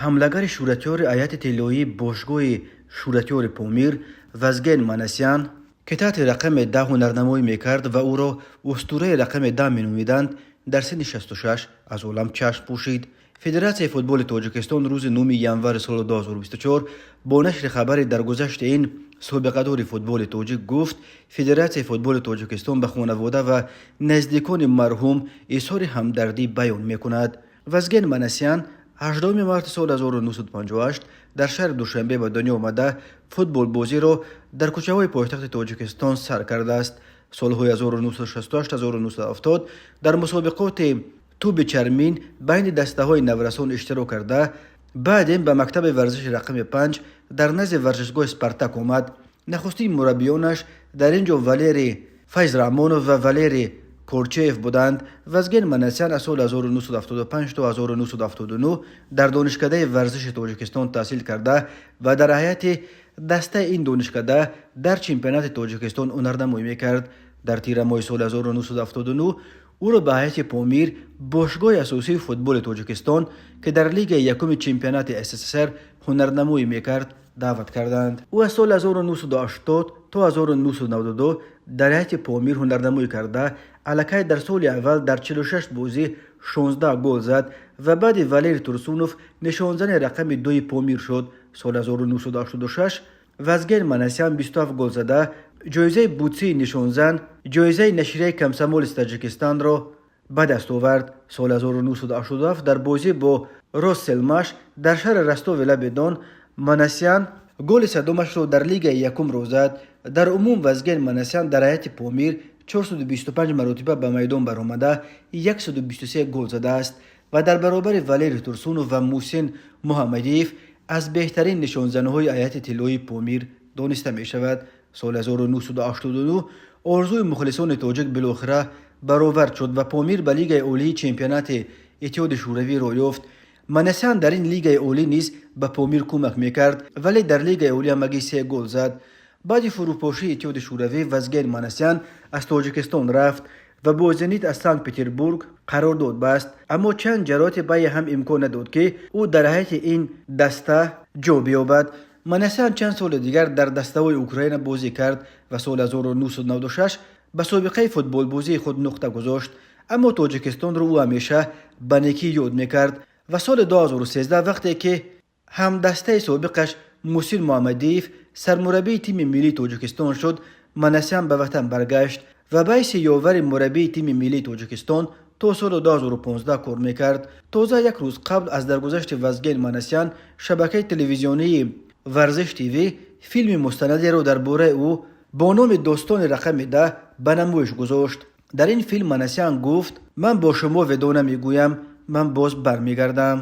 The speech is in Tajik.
Ҳамлагари шӯҳратёри ҳайати тиллоии бошгоҳи шӯҳратёри Помир Вазген Манасян, ки таҳти рақами 10 ҳунарнамоӣ мекард ва ӯро устураи рақами 10 меномиданд, дар синни 66 аз олам чашм пӯшид. Федератсияи футболи Тоҷикистон рӯзи 9 январи соли 2024 бо нашри хабари даргузашти ин собиқадори футболи тоҷик гуфт: Федератсияи футболи Тоҷикистон ба хонавода ва наздикони марҳум изҳори ҳамдардӣ баён мекунад. Вазген Манасян 8 марти соли 1958 дар шаҳри Душанбе ба дунё омада, футболбозиро дар кӯчаҳои пойтахти Тоҷикистон сар кардааст. Солҳои 1968-1970 дар мусобиқоти тӯби чармин байни дастаҳои наврасон иштирок карда, баъден ба мактаби варзиши рақами 5 дар назди варзишгоҳи «Спартак» омад. Нахустин мураббиёнаш дар ин ҷо Валерий Файзраҳмонов ва Валерий Корчеев буданд. Вазген Манасян аз соли 1975 то 1979 дар Донишкадаи варзиши Тоҷикистон таҳсил карда ва дар ҳайати дастаи ин донишкада дар чемпионати Тоҷикистон ҳунарнамоӣ мекард. Дар тирамоҳи соли 1979 ӯро ба ҳайати «Помир», бошгоҳи асосии футболи Тоҷикистон, ки дар лигаи якуми чемпионати СССР ҳунарнамоӣ мекард, даъват карданд. Ӯ аз соли 1980 то 1992 дар ҳайати «Помир» ҳунарнамоӣ карда, аллакай дар соли аввал дар 46 бозӣ 16 гол зад ва баъди Валерий Турсунов нишонзани рақами 2-и «Помир» шуд. Соли 1986 Вазген Манасян 27 гол зада, ҷоизаи бутсии нишонзан, ҷоизаи нашрияи «Комсомолец Таджикистанро» ба даст овард. Соли 1987 дар бозӣ бо «Ростсельмаш» дар шаҳри Ростови лаби Дон Манасян голи 100-умашро дар лигаи якумро зад. Дар умум Вазген Манасян дар ҳайати «Помир» 425 маротиба ба майдон баромада, 123 гол задааст ва дар баробари Валерий Турсунов ва Муҳсин Муҳаммадиев аз беҳтарин нишонзанҳои ҳайати тиллоии «Помир» дониста мешавад. Соли 1989 орзуи мухлисони тоҷик билохира баровард шуд ва «Помир» ба лигаи олии чемпионати Иттиҳоди Шӯравӣ роҳ ёфт. Манасян дар ин лигаи олӣ низ ба «Помир» кӯмак мекард, вале дар лигаи олӣ ҳамагӣ се гол зад. Баъди фурӯпошии Иттиҳоди Шӯравӣ Вазген Манасян аз Тоҷикистон рафт ва бо «Зенит» аз Санкт Петербург қарордод баст, аммо чанд ҷароҳати байи ҳам имкон надод, ки ӯ дар ҳайати ин даста ҷо биёбад. Манасян чанд соли дигар дар дастаҳои Украина бозӣ кард ва соли 1996 ба собиқаи футболбозии худ нуқта гузошт, аммо Тоҷикистонро ӯ ҳамеша ба некӣ ёд мекард ва соли 2013, вақте ки ҳамдастаи собиқаш Муҳсин Муҳаммадиев сармураббии тими миллии Тоҷикистон шуд, Манасян ба ватан баргашт ва ба ҳайси ёвари мураббии тими миллии Тоҷикистон то соли 2015 кор мекард. Тоза як рӯз қабл аз даргузашти Вазген Манасян шабакаи телевизионии Варзиш ТВ филми мустанадеро дар бораи ӯ бо номи «Достони рақами 10» ба намоиш гузошт. Дар ин филм Манасян гуфт: «Ман бо шумо видоъ намегӯям, ман боз бармегардам».